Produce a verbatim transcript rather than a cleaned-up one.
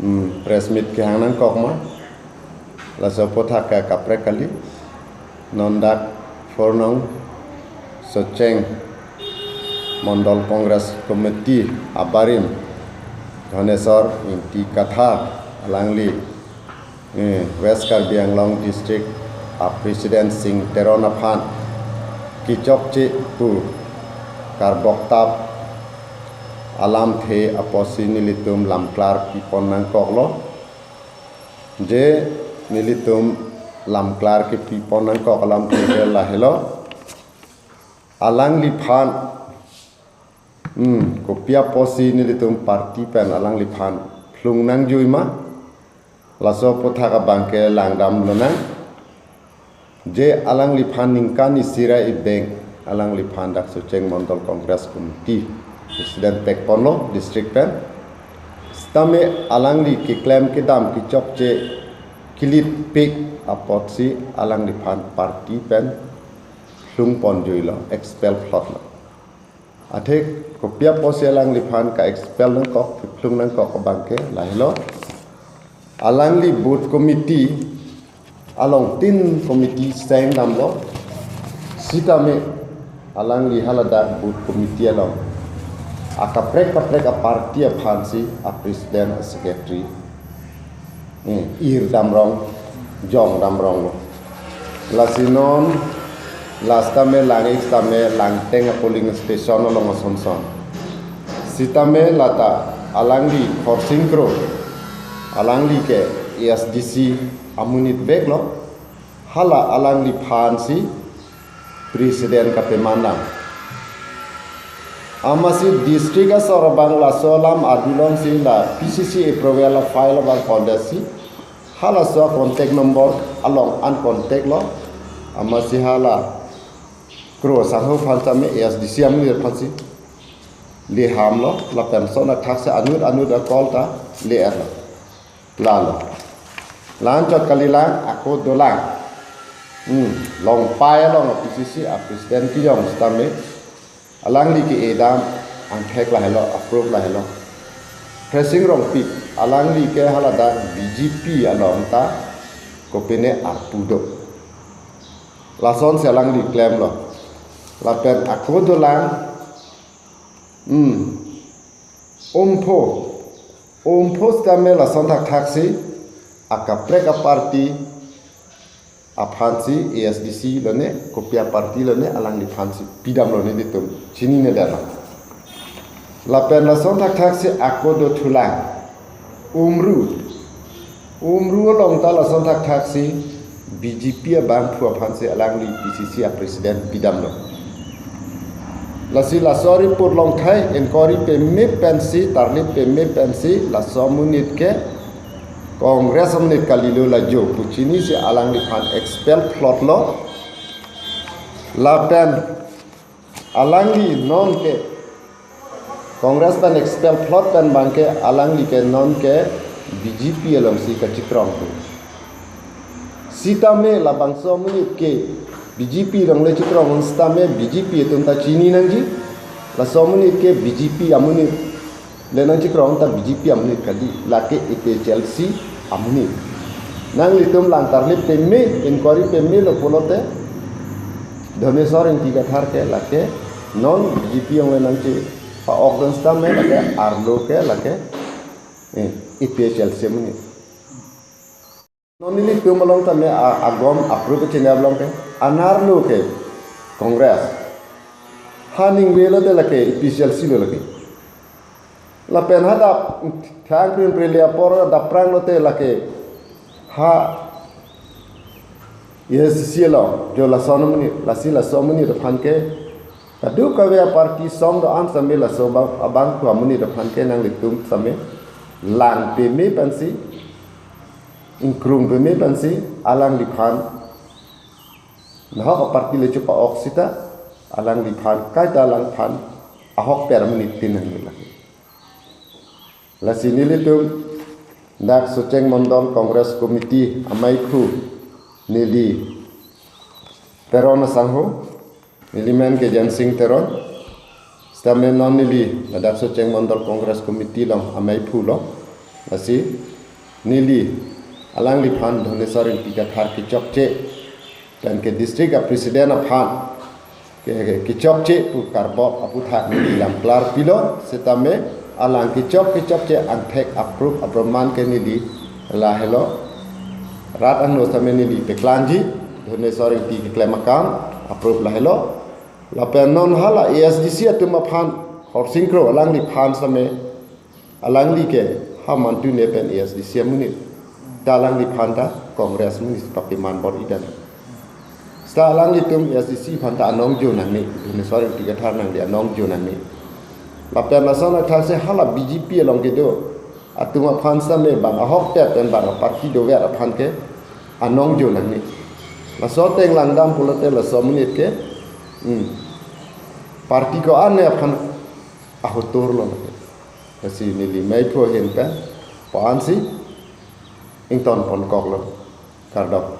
Hmm, press meet kehang nangkok ma. Laso aputhak ke kaprek kali. Non dak four nong Socheng Mondol Congress Committee abarim Dhaneswar Ingti Kathar alangli, eh, West Karbi Anglong District a President Sing Teron aphan kechokche pu karboktap alamthe apotsi nelitum lamklar pipon nangkoklo. Je nelitum lamklar kepipon nangkok alamthe ke lahelo. Alangliphan, hmm, kopi apotsi nelitum party pen alangliphan phlung nangjui ma. Laso aputhak abang ke langdam lonang. Je alangliphan ningkan isi ra ibeng alangliphan dak Socheng Mondol Congress Committee President pekponlo district pen. Sitame alangli keklem kedam kechokche kelitpik apotsi alangliphan party pen phlungponjuilo, expel phlotlo. Athe kopi apotsi alangliphan ka-expel nangkok, kephlung nangkok abang ke lahelo. Alangli booth committee along tin committee sengdamlo. Sitame alangli haladak booth committee along akaprek kaprek a-party aphansi a-president, a-secretary, eh, ir damrong, jong damronglo. Lasi non, la sitame lang-ik sitame Langteng a-polling station along asonson. Sitame lata alangli Khorsing Kro, alangli ke A S D C amonit veklo, hala alangliphansi president kapemandam. Amatsi district asor abang laso alam adulongsi la P C C approval a-file abang kondetsi, halaso contact number along an contact lo. Amatsi hala Kro Sangho aphan sitame A S D C amonit aphansi le hamlo, lapen lason athaksi anut anut a-call ta le-erlo. Lalo. La-anchot kalilang, ako dolang. Hmm, Longpai along a-P C C a-president kejong sitame alangli ke-edam angthek lahelo, approve lahelo. Khresing Rongpi, alangli ke haladak B J P along ta kopine arpu do. Lasonsi alangli klemlo. Lapen ako dolang, hmm, Umpho. Umpho sitame lason thakthaksi akaprek a-party aphansi, A S D C lone, kopi a-party lone, alangliphansi pidamlo, nelitum chinine detlo. Lapen lason thakthaksi ako dothulang. Umru. Umru along ta lason thakthaksi B J P abangphu aphansi alangli P C C a-president pidamlo. Lasi laso report along thai inquiry peme pensi, tarlip peme pensi, laso amonit ke Congress amonit kalilo, la jo pu chinisi alangliphan expel phlotlo. Lapen alangli non ke Congress pen expel phlot pen abang ke alangli ke non ke B J P alongsi kachekrong pu. Sitame labangso amonit ke B J P along le chekrong sitame B J P atum ta chini nangji. Laso amonit ke B J P amonit le nangchekrong ta B J P amonit kali, lake A P H L C amonit. Nanglitum lang tarlip peme, inquiry pemelo pulote, Dhaneswar Ingti Kathar ke lake non B J P along le nangchepa-ok dun sitame lake arlo ke lake, eh, A P H L C amonit. Non nelitum along tame a-, agom approve chinine along ke, anerlo ke Congress. Ha ningvelo te lake A P H L C lo lake. Lapen ha dap thang krin prele apor dap prang lote lake ha A S D C along, jo lason amonit, lasi laso amonit aphan ke kadokave a-party song do-an sitame laso abang, abangphu amonit aphan ke nanglitum sitame lang peme pensi, ingkrung peme pensi, alangliphan nahok a-party le chepa-ok sita, alangliphan kaita alangphan ahok per amonit tin nangji lake. Lasi nelitum dak Socheng Mondol Congress Committee amaiphu neli Teron asangho, neli men ke Jensing Teron, sitame non neli ladak Socheng Mondol Congress Committee along amaiphu lo. Lasi neli alangliphan Dhoneswar Ingti Kathar kechokche pen ke district a president aphan ke, ke kechokche pu karbok aputhak neli lam klar pilo, setame alang kechok kechokche angthek a-proof aproman ke neli lahelo. Rat angno setame neli peklangji, Dhoneswar Ingti keklem akam a-proof lahelo. Lapen non hala A S D C atum aphan, Horsing Kro alangliphan setame, alangli ke ha mantu ne pen A S D C amonit, ta alangliphan ta Congress amonit papiman bor-i dan. Seta alanglitum A S D C aphan ta anong jo nangne, Dhoneswar Ingti Kathar nangli anong jo nangne. Lapen lason athaksi hala B J P along kedo atum aphan setame bang ahokpet pen bang aparty dover aphan ke anong jo nangne. Laso ateng langdam pulote laso amonit ke, hmm, party ko-an ne aphan ahotur lo. Lasi neli meiphu ahin pen ko-ansi ington ponkoklo. Kardom.